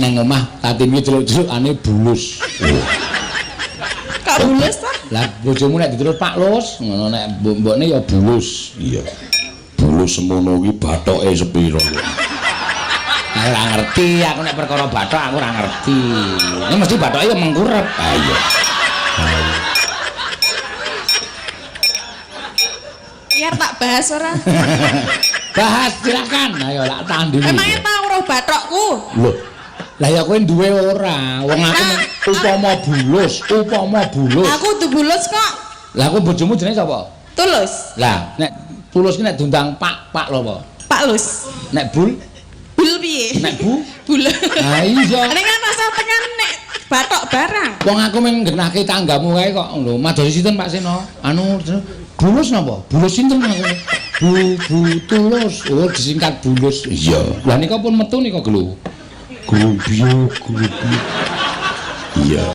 Nang omah Tatin iki celuk-celukane bulus. Oh. Kok bulus ta? Lah bojomu nek diterus Pak Lus, ngono nek mbok-mbokne ya bulus. Iya. Bulus semono kuwi bathoke sepira? Aku ora ngerti, aku nek perkara bathok aku ora ngerti. Ini mesti bathoke ya mengkurep. Ah iya. Biar tak bahas ora. Bahas silakan. Ayo lak tandingi. Emangnya tau roh bathokku? Loh. Lah ya kowe duwe ora? Wong aku Nah, upama bulus, upama bulus. Aku kudu bulus kok. Lah aku bojomu jenenge sapa? Tulus. Lah nek tulus ki nek diundang Pak, Pak lho apa? Pak Lus. Nek bul, Bul piye? nek bu. Bul. Lah iya. Nek kan rasa tekan nek bathok barang. Wong aku mung nggenahke tanggamu kae kok lho. Madosi sinten Pak Seno? Anu bulus napa? Bulus sinten aku? Bu Bu Tulus. Oh disingkat bulus. Iya. Lah nika pun metu nika gelu. Grubyuk, grubyuk. Iya.